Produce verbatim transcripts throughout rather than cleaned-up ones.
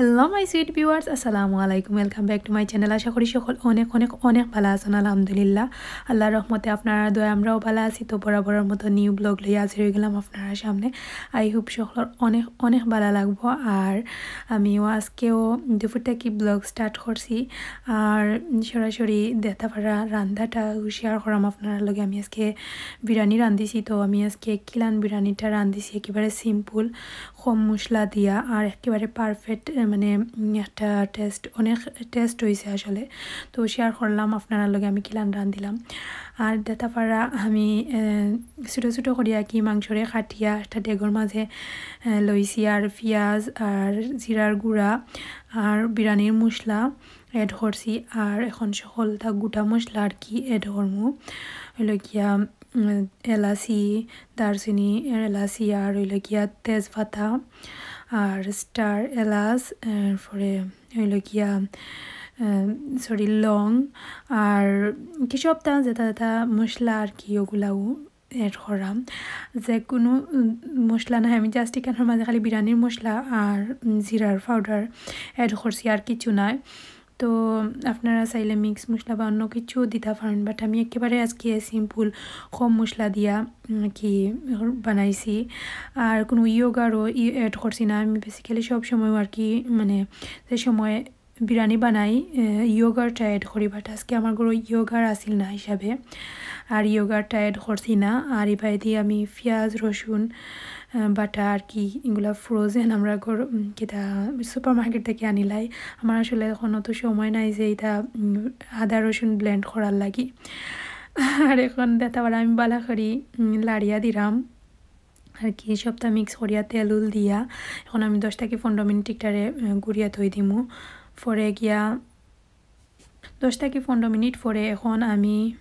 Hello my sweet viewers, আসসালামু আলাইকুম, welcome back to my channel। আশা করি সকল অনেক অনেক অনেক ভালা আছইন। আলহামদুলিল্লাহ, আল্লাহর রহমতে আপনারার দোয়ায় আমরাও ভালা আছি। তো বরাবরর মতো new vlog লইয়া হাজির অইগেলাম আপনারার সামনে। I hope সকলর অনেক অনেক ভালা লাগবো। আর আমিও আজকেও দুপুর থাকি vlog start করছি। আর সরাসরি দেখতা পাররা রান্দাটা share করাম আপনারার লগে। আমি আজকে বিরিয়ানি রান্দিছি, তো আমি আজকে কিলান বিরিয়ানিটা রান্দিছি একেবারে simple, কম মশলা দিয়া আর একেবারে perfect, আহ, মানে, উম, একটা taste, অনেক taste অইছে আসলে। তো share করলাম আপনারার লগে আমি কিলান রান্দিলাম। আর দেখতা পাররা আমি, আহ, ছোটো ছোটো করিয়া কি মাংসরে কাটিয়া একটা ডেগর মাঝে, আহ, লইছি আর পিয়াজ আর জিরার গুঁড়া আর বিরিয়ানির মশলা add করছি। আর এখন সকলতা গোটা মশলা আর কি add করমু। অইলো গিয়া, উম, এলাচি, দারচিনি, এলাচি আর অইলো গিয়া তেজপাতা আর star এলাচ, এরপরে অইলো গিয়া, আহ, sorry, লং আর কি সবতা যেতা যেতা মশলা আর কি ওগুলাও add করাম। যে কোনো, উম, মশলা নায়, আমি just এখানর মাঝে খালি বিরিয়ানির মশলা আর, উম, জিরার powder add করছি, আর কিছু নায়। তো আপনারা চাইলে mix মশলা বা অন্য কিছু দিতা পারইন, but আমি একেবারে আজকে simple কম মশলা দিয়া, উম, কি বানাইছি। আর কোনো yogurtও ই-, add করছি না। আমি basically সব সময় আর কি, মানে, যে সময় বিরিয়ানি বানাই, এ, yogurt add করি, but আজকে আমার ঘরো yogurt আছিল না হিসাবে, আর yogurtটা add করছি না। আর ইবায়দি আমি পিয়াজ, রসুন, এ, বাটা আর কি, এগুলা frozen আমরা ঘর, উম, কিতা supermarket থাকি আনিলাই। আমার আসলে এখন অত সময় নাই যে ইতা, উম, আদা রসুন blend করার লাগি। আর এখন দেখতা পাররা আমি ভালা করি, উম, লাড়িয়া দিরাম। আর কি সবতা mix করিয়া তেল উল দিয়া এখন আমি দশ থাকি পনেরো মিনিট ইকটারে, আহ, গুড়িয়া থই দিমু। পরে গিয়া দশ থাকি পনেরো মিনিট পরে এখন আমি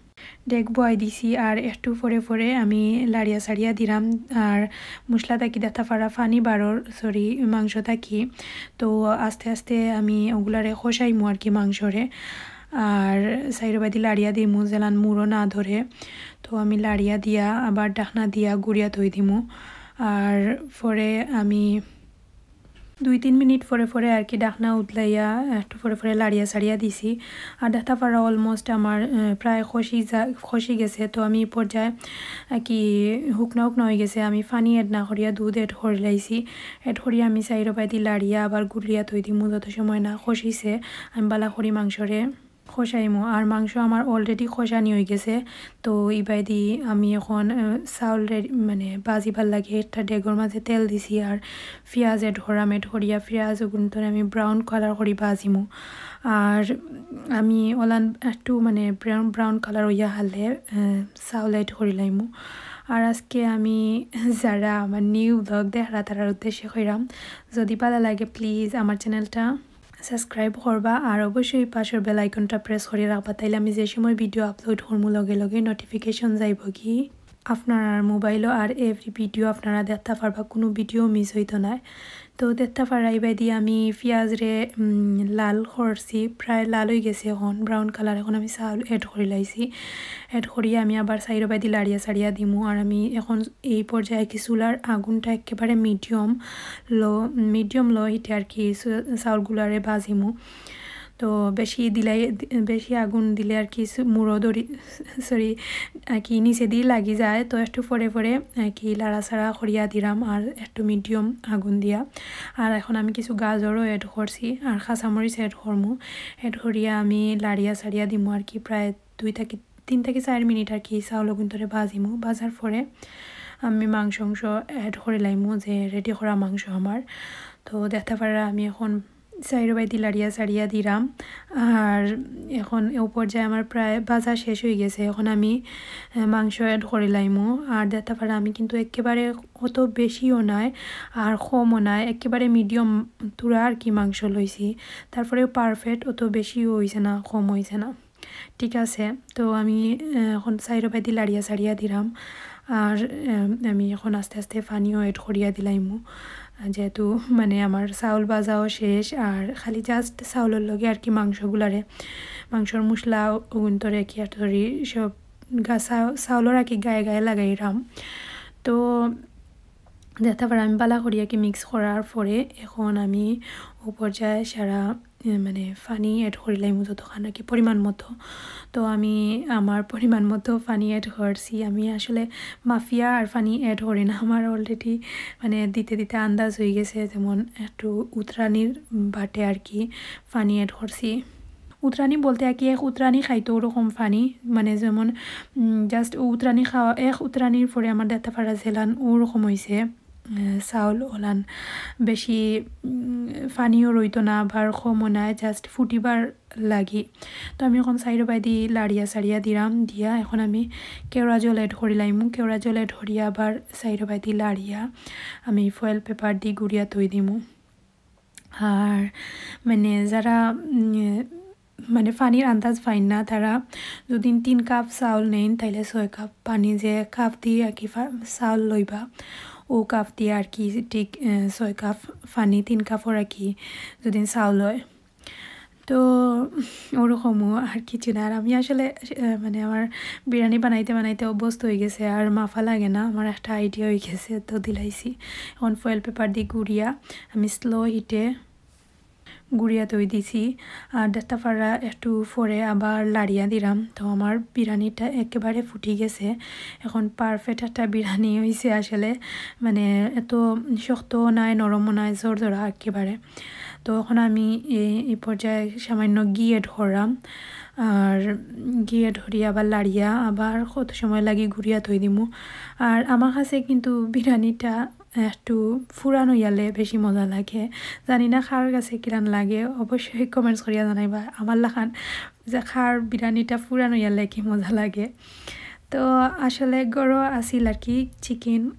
ডেগ বওয়াই দিছি, আর একটু পরে পরে আমি লাড়িয়া সাড়িয়া দিরাম। আর মশলা থাকি দেখতা পাররা পানি বারর, sorry, মাংস থাকি। তো আস্তে আস্তে আমি ওগুলারে কষাইমু আর কি মাংসরে। আর সাইডবায়দি লাড়িয়া দিমু, যেলান মুড়ো না ধরে। তো আমি লাড়িয়া দিয়া আবার ঢাকনা দিয়া গুড়িয়া থই দিমু। আর পরে আমি দুই তিন মিনিট পরে পরে আর কি ঢাকনা উতলাইয়া একটু পরে পরে লাড়িয়া সাড়িয়া দিছি। আর দেখতা পাররা almost আমার, আহ, প্রায় কষি যা-, কষি গেছে। তো আমি এই পর্যায়ে, আহ, কি হুকনা হুকনা অই গেছে, আমি পানি add না করিয়া দুধ add করিলাইছি। Add করিয়া আমি সাইডবায়দি লাড়িয়া আবার গুড়িয়া থই দিমু, যত সময় না কষিছে আমি ভালা করি মাংসরে কষাইমু। আর মাংস আমার already কষানি অই গেছে। তো ইবায়দি আমি এখন, আহ, চাউল রে-, মানে, ভাজিবার লাগি একটা ডেগর মাঝে তেল দিছি আর পিয়াজ add করাম। Add করিয়া পিয়াজ ওগুনতরে আমি brown colour করি ভাজিমু। আর আমি ওলান একটু, মানে, brown, brown colour অইয়া হারলে, আহ, চাউল add করিলাইমু। আর আজকে আমি যারা আমার new vlog দেখরা তারার উদ্দেশ্যে কইরাম, যদি ভালা লাগে please আমার channelটা subscribe করবা, আর অবশ্যই পাশর bell iconটা press করি রাখবা, তাইলে আমি যে সময় video upload করমু লগে লগে notification যাইবগি আপনারার মোবাইলও, আর every video আপনারা দেখতা পারবা, কোনো video miss অইতো নায়। তো দেখতা পাররা ইবায়দি আমি পিয়াজরে, উম, লাল করছি, প্রায় লাল অই গেছে এখন, brown colour। এখন আমি চাউল add করিলাইছি, add করিয়া আমি আবার সাইডবায়দি লাড়িয়া সাড়িয়া দিমু। আর আমি এখন এই পর্যায়ে কি চুলার আগুনটা একেবারে medium low, medium low heatএ আর কি চু-, চাউলগুলারে ভাজিমু। তো বেশি দিলাই, বেশি আগুন দিলে আর কি সু-, মুড়ো ধরি, sorry, আর কি নিচেদি লাগি যায়। তো একটু পরে পরে আর কি লাড়াচাড়া করিয়া দিরাম আর একটু medium আগুন দিয়া। আর এখন আমি কিছু গাজরও add করছি আর কাঁচামরিচ add করমু। Add করিয়া আমি লাড়িয়া চাড়িয়া দিমু আর কি, প্রায় দুই থাকি তিন থাকি চাইর মিনিট আর কি চাউল ওগুনতরে ভাজিমু। ভাজার পরে আমি মাংস অংশ add করিলাইমু, যে ready করা মাংস আমার। তো দেখতা পাররা আমি এখন সাইডবায়দি লাড়িয়া চাড়িয়া দিরাম। আর এখন এ পর্যায়ে আমার প্রায় ভাজা শেষ অই গেছে। এখন আমি, আহ, মাংস add করিলাইমু। আর দেখতা পাররা আমি কিন্তু একেবারে অত বেশিও নায় আর কমও নায়, একেবারে medium থুড়া আর কি মাংস লইছি। তারপরেও perfect, অত বেশিও অইছে না, কম অইছে না। ঠিক আছে, তো আমি, আহ, এখন সাইডবায়দি লাড়িয়া চাড়িয়া দিরাম। আর, আহ, আমি এখন আস্তে আস্তে পানিও add করিয়া দিলাইমু, আহ, যেহেতু মানে আমার চাউল ভাজাও শেষ, আর খালি just চাউলর লগে আর কি মাংসগুলারে, মাংসর মশলা ওগুনতরে কি আর কি সব গা-, চা-, চাউলর আর কি গায়ে গায়ে লাগাইরাম। তো দেখতা পাররা আমি বালা করিয়া কি mix করার পরে এখন আমি ও পর্যায়ে সারা, এ, মানে পানি add করিলাইমু যতখান আর কি পরিমাণ মতো। তো আমি আমার পরিমাণ মতো পানি add করছি। আমি আসলে মাফিয়া আর পানি add করি না, আমার already মানে দিতে দিতে আন্দাজ হয়ে গেছে, যেমন একটু উতরানির বাটে আর কি পানি add করছি। উতরানি বলতে আর কি এক উতরানি খাইতো ওরকম পানি, মানে যেমন, উম, just উতরানি খাওয়া, এক উতরানির পরে আমার দেখতা পাররা যেলান ওরকম হইছে। এ, চাউল ওলান বেশি, উম, পানিও রইতো না, আবার কমও নাই, just ফুটিবার লাগি। তো আমি এখন সাইডো বায়দি লাড়িয়া সাড়িয়া দিলাম, দিয়া এখন আমি কেওড়া জল add করিলাইমু। কেওড়া জল add করিয়া আবার সাইডো বায়দি লাড়িয়া আমি foil paper দি গুড়িয়া থই দিমু। আর মানে যারা, উম, মানে পানির আন্দাজ পাইন না, তারা যদি তিন কাপ চাউল নেইন, তাইলে ছয় কাপ পানি, যে কাপ দি আর কি ফা-, চাউল লইবা, ও কাপ দি আর কি ঠিক, এ, ছয় কাপ পানি, তিন কাপর আর কি যদি চাউল হয়। তো ওরকমও আর কিছু না। আর আমি আসলে, এ, মানে আমার বিরিয়ানি বানাইতে বানাইতে অভ্যস্ত হয়ে গেছে, আর মাফা লাগে না, আমার একটা idea হয়ে গেছে, তো দিলাইছি। এখন foil paper দি গুড়িয়া আমি slow heat-এ গুড়িয়া থই দিছি। আর দেখতা পাররা একটু পরে আবার লাড়িয়া দিলাম। তো আমার বিরিয়ানিটা একেবারে ফুটি গেছে। এখন perfect একটা বিরিয়ানি হইছে আসলে। মানে এত শক্তও নাই, নরমও নাই, জোর জোড়া একেবারে। তো এখন আমি এই, এই পর্যায়ে সামান্য ঘি add করলাম। আর ঘি add করি আবার লাড়িয়া আবার কত সময় লাগি গুড়িয়া থই দিমু। আর আমার কাছে কিন্তু বিরিয়ানিটা একটু ফুরান হইয়ালে বেশি মজা লাগে। জানি না কার কাছে কিরান লাগে, অবশ্যই comments করিয়া জানাইবা আমার লাখান যে কার বিরিয়ানিটা ফুরান হইয়ালে কি মজা লাগে। তো আসলে ঘরো আছিল আর কি chicken।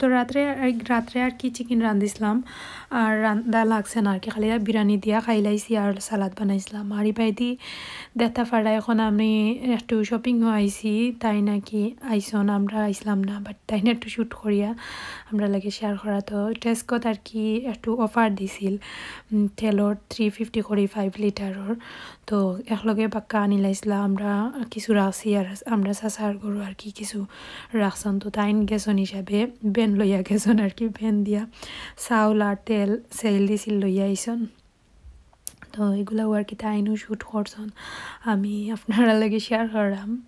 তো রাত্রে, রাত্রে আর কি chicken রান্ধিছিলাম, আর রান্ধা লাগছে না আর কি, খালি বিরিয়ানি দিয়া খাইলাইছি আর salad বানাইছিলাম। আর ইবায়দি দেখতা পাররা এখন আমি একটু shopping-ও আইছি, তাইন আর কি আইছন, আমরা আইছিলাম না, but তাইন একটু shoot করিয়া আমরার লগে share করা। তো Tesco-ত আর কি একটু offer দিছিল, উম, তেলর three fifty করি five litre-র। তো একলগে বাক্কা আনিলাইছিলা, আমরা কিছু রাখছি আর আমরা চাচার ঘরো আর কি কিছু রাখছন। তো তাইন গেছন হিসাবে van লইয়া গেছন আর কি, van দিয়া চাউল আর তেল সেল দিছিল লইয়া আইছন। তো এগুলাও আর কি তাইনও shoot করছন, আমি আপনারার লগে share করলাম।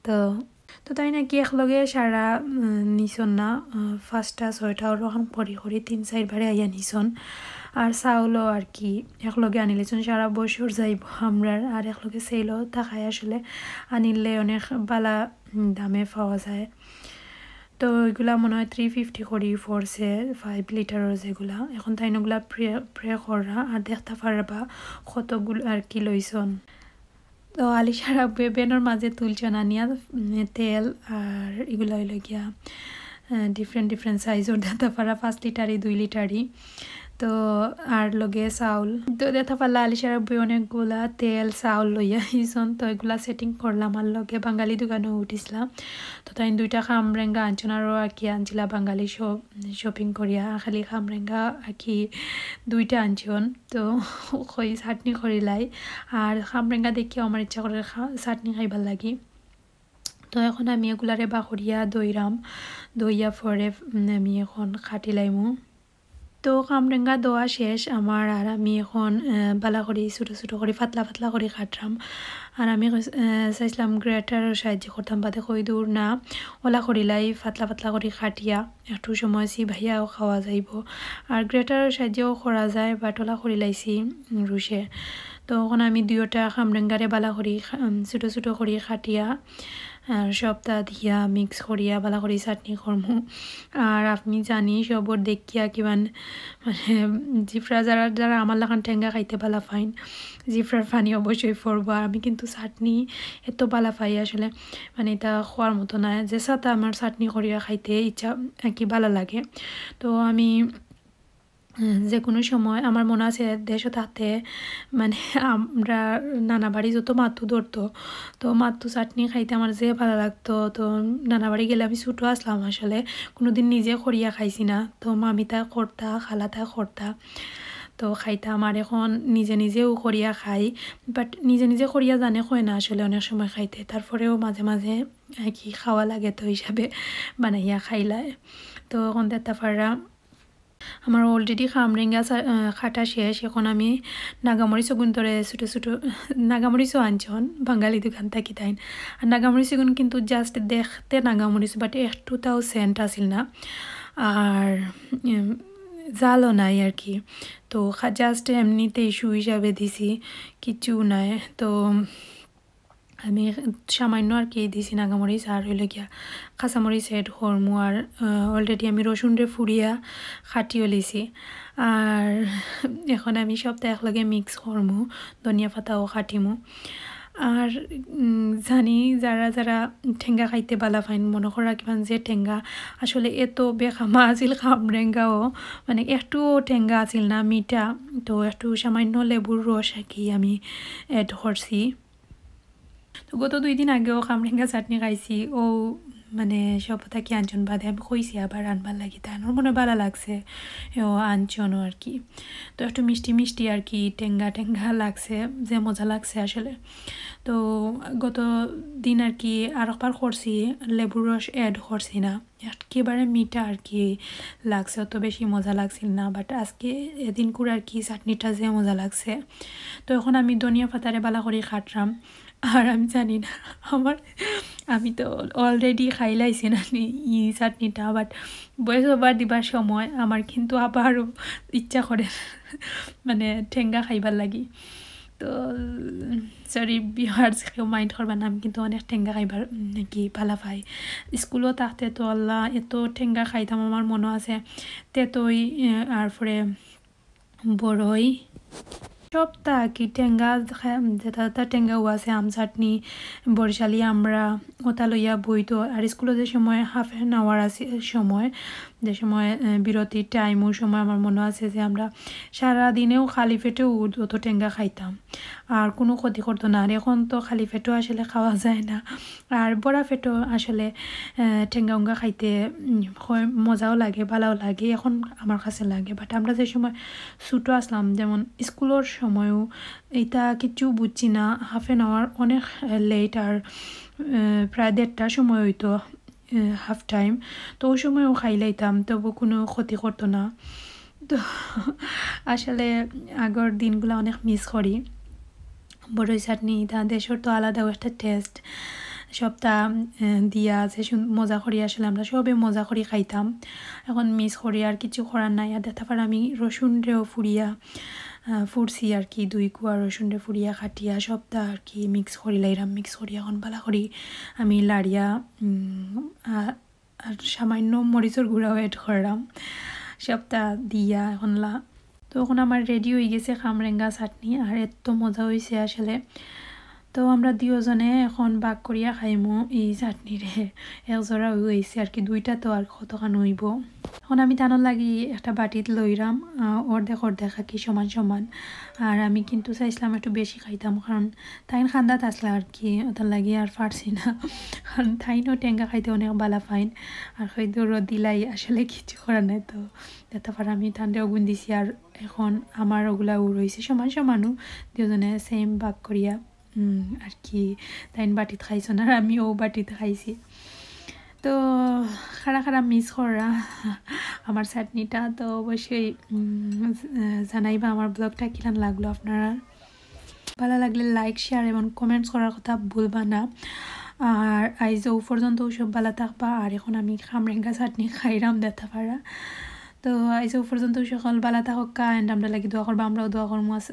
তো, তো তাইন আর কি একলগে সারা, উম, নিছন না, আহ, পাঁচটা ছয়টা ওরকম করি করি তিন চাইরবারে আইয়া নিছন। আর চাউলও আর কি একলগে আনিলিছন, সারা বছর যাইব আমরার। আর একলগে সেলও থাকায় আসলে আনিলে অনেক বালা, উম, দামে পাওয়া যায়। তো এগুলা মনে হয় three fifty করি পড়ছে, five litre-র যেগুলা। এখন তাইন ওগুলা pay, pay কররা, আর দেখতা পারবা কতগুলা আর কি লইছন। তো আলিশার আব্বুয়ে van-র মাঝে তুলছন আনিয়া, উম, তেল আর এগুলা অইলো গিয়া, আহ, different different size-র দেখতা পাররা, পাঁচ litre-ই, দুই litre-ই। তো আর লগে চাউল। তো দেখতা পারলা আলিশার আব্বুয়ে অনেকগুলা তেল, চাউল লইয়া আইছন। তো এগুলা setting করলাম, আর লগে বাঙালি দোকানও উঠিছিলাম। তো তাইন দুইটা খামরেঙ্গা আনছন, আরও আর কি আনছিলা বাঙালি shop-, shopping করিয়া, খালি খামরেঙ্গা আর কি দুইটা আনছন। তো কই চাটনি করিলাই, আর খামরেঙ্গা দেখিয়াও আমার ইচ্ছা করে খা-, চাটনি খাইবার লাগি। তো এখন আমি এগুলারে বাখরিয়া ধইরাম, ধইয়া পরে, উম, আমি এখন কাটিলাইমু। তো খামরেঙ্গা ধোয়া শেষ আমার, আর আমি এখন, আহ, বালা করি ছোটো ছোটো করি পাতলা পাতলা করি কাটরাম। আর আমি কইস-, আহ, চাইছিলাম grater-র সাহায্যে করতাম, বাদে কই দূর না, ওলা করিলাই পাতলা পাতলা করি কাটিয়া একটু সময় চিবাইয়াও খাওয়া যাইব। আর grater-র সাহায্যেও করা যায়, but ওলা করিলাইছি, উম, রুশে। তো এখন আমি দুইওটা খামরেঙ্গারে বালা করি খা-, উম, ছোটো ছোটো করি কাটিয়া আর সবটা দিয়া mix করিয়া বালা করি চাটনি করমু। আর আমি জানি সবর দেখিয়া কিমান, মানে, জিফরা যারা, যারা আমার লাখান টেঙ্গা খাইতে বালা পাইন, জিফরার পানি অবশ্যই পড়বো। আর আমি কিন্তু চাটনি এত বালা পাই আসলে, মানে, এটা খোয়ার মতো না। যে সাথে আমার চাটনি করিয়া খাইতে ইচ্ছা আর কি বালা লাগে। তো আমি উম, যে কোনো সময় আমার মনে আছে দেশো থাকতে, মানে, আমরা নানা বাড়ি যত মাতু ধরতো, তো মাতু চাটনি খাইতে আমার যে ভালা লাগতো। তো নানা বাড়ি গেলে, আমি ছোটো আসলাম আসলে, কোনোদিন নিজে করিয়া খাইছি না। তো মামিতা করতা, খালাতা করতা। তো খাইতাম। আর এখন নিজে নিজেও করিয়া খাই, but নিজে নিজে করিয়া জানে কয় না আসলে অনেক সময় খাইতে, তারপরেও মাঝে মাঝে আর কি খাওয়া লাগে, তো হিসাবে বানাইয়া খাইলায়। তো এখন দেখতা পাররা আমার already খামরেঙ্গা সা-, আহ, কাটা শেষ। এখন আমি নাগামরিচ অগুন ধরে ছোটো ছোটো, নাগামরিচও আনছন, বাঙালি দোকান থাকি তাইন। আর নাগামরিচ অগুন কিন্তু just দেখতে নাগামরিচ, but একটু তাও scent আছিল না, আর উম, ঝালও নাই আর কি। তো খা-, just এমনিতেই show হিসাবে দিছি, কিচ্ছু নাই। তো আমি সামান্য আর কি দিছি নাগামরিচ, আর হইল গিয়া কাঁচামরিচ add করমু। আর, আহ, already আমি রসুনরে ফুড়িয়া কাটিও লিছি। আর এখন আমি সবটা একলগে mix করমু, ধনিয়া পাতাও কাটিমু। আর, উম, জানি যারা যারা টেঙ্গা খাইতে বালা পাইন, মনো করা কিমান যে টেঙ্গা, আসলে এত বেখামা আছিল খামরেঙ্গাও, মানে একটুও টেঙ্গা আছিল না, মিঠা। তো একটু সামান্য লেবুর রস আর কি আমি add করছি। তো গত দুই দিন আগেও খামরেঙ্গা চাটনি খাইছি, ও মানে সব থাকি আনছন বাদে আমি কইছি আবার আনবার লাগি, তাই আমার মনে বালা লাগছে, ও আনছনও আর কি। তো একটু মিষ্টি মিষ্টি আর কি, টেঙ্গা টেঙ্গা লাগছে, যে মজা লাগছে আসলে। তো গত দিন আর কি আরকবার করছি, লেবুর রস add করছি না, একেবারে মিঠা আর কি লাগছে, অত বেশি মজা লাগছিল না। But আজকে এদিনকুর আর কি চাটনিটা যে মজা লাগছে। তো এখন আমি ধনিয়া পাতারে বালা করি কাটরাম। আর আমি জানি না, আমার, আমি তো already খাইলাইছি না নি ই চাটনিটা, but voice over দিবার সময় আমার কিন্তু আবারও ইচ্ছা করে মানে টেঙ্গা খাইবার লাগি। তো sorry viewers, কেউ mind করবা না, আমি কিন্তু অনেক টেঙ্গা খাইবার, উম, নাকি বালা পাই। স্কুলো থাকতে তো আল্লাহ এত টেঙ্গা খাইতাম, আমার মনো আছে। তেতই, আহ, আর পরে বড়ই, সবটা কি টেঙ্গা খা-, যেটা যেটা টেঙ্গাও আছে, আম চাটনি, বরিশালি আমড়া, ওটা লইয়া বইতো। আর স্কুলো যে সময় half an hour আছে সময়, যে সময়, আহ, বিরতির time, ওই সময় আমার মনো আছে যে আমরা সারা দিনেও খালি পেটেও অত টেঙ্গা খাইতাম, আর কোনো ক্ষতি করতো না। আর এখন তো খালি পেটও আসলে খাওয়া যায় না, আর ভরা পেটও আসলে, আহ, টেঙ্গা উঙ্গা খাইতে, উম, হয়, মজাও লাগে, বালাও লাগে, এখন আমার কাছে লাগে। But আমরা যে সময় ছোটো আসলাম, যেমন স্কুলর সময়ও এটা কিচ্ছু বুঝছি না, half an hour অনেক, আহ, late, আর, আহ, প্রায় দেড়টার সময় হইতো, আহ, half time। তো ওই সময়ও খাইলাইতাম, তবু কোনো ক্ষতি করতো না। তো আসলে আগর দিনগুলা অনেক miss করি। বড়ই চাটনি, তা দেশর তো আলাদাও একটা taste। সবটা, আহ, দিয়া যে সুন-, মজা করি, আসলে আমরা সবে মজা করি খাইতাম। এখন miss করি, আর কিছু করার নাই। আর দেখতা পাররা আমি রসুনরেও ফুড়িয়া, আহ, ফুড়ছি আর কি, দুই কুয়া রসুনরে ফুড়িয়া কাটিয়া সবটা আর কি mix করি লাইরাম। Mix করি এখন বালা করি আমি লাড়িয়া, উম, আ-, আর সামান্য মরিচর গুঁড়াও add করলাম, সবটা দিয়া এখন লা-, তো এখন আমার ready হয়ে গেছে খামরেঙ্গা চাটনি, আর এত মজা হয়েছে আসলে। তো আমরা দুইজনে এখন ভাগ করিয়া খাইমু এই চাটনিরে, এক জোড়া হয়ে গেছে আর কি, দুইটা তো আর কতখান হইব। এখন আমি তানোর লাগি একটা বাটিত লইরাম, আহ, অর্ধেক অর্ধেক আর কি, সমান সমান। আর আমি কিন্তু চাইছিলাম একটু বেশি খাইতাম, কারণ তাইন খান্দাত আসলা আর কি, ওটার লাগি আর পারছি না। কারণ তাইনও টেঙ্গা খাইতে অনেক বালা পাইন, আর খাইতে রোদ দিলাই আসলে কিছু করার নাই। তো দেখতা পাররা আমি তানরে অগুন দিছি, আর এখন আমার ওগুলাও রইছে সমান সমানও, দুজনে same ভাগ করিয়া, উম, আর কি, তাইন বাটিত খাইছন আর আমি ও বাটিত খাইছি। তো কারা কারা miss কররা আমার চাটনিটা, তো অবশ্যই, উম, জানাইবা আমার vlogটা কিলান লাগলো আপনারা। বালা লাগলে like, share এবং comments করার কথা ভুলবা না। আর আইজ ও পর্যন্ত সব বালা থাকবা। আর এখন আমি খামরেঙ্গা চাটনি খাইরাম, দেখতা পাররা। তো আইজ ও পর্যন্ত সকল বালা থাকউক্কা, and আমরা লাগি দোয়া করবা, আমরাও দোয়া করমু। আস-,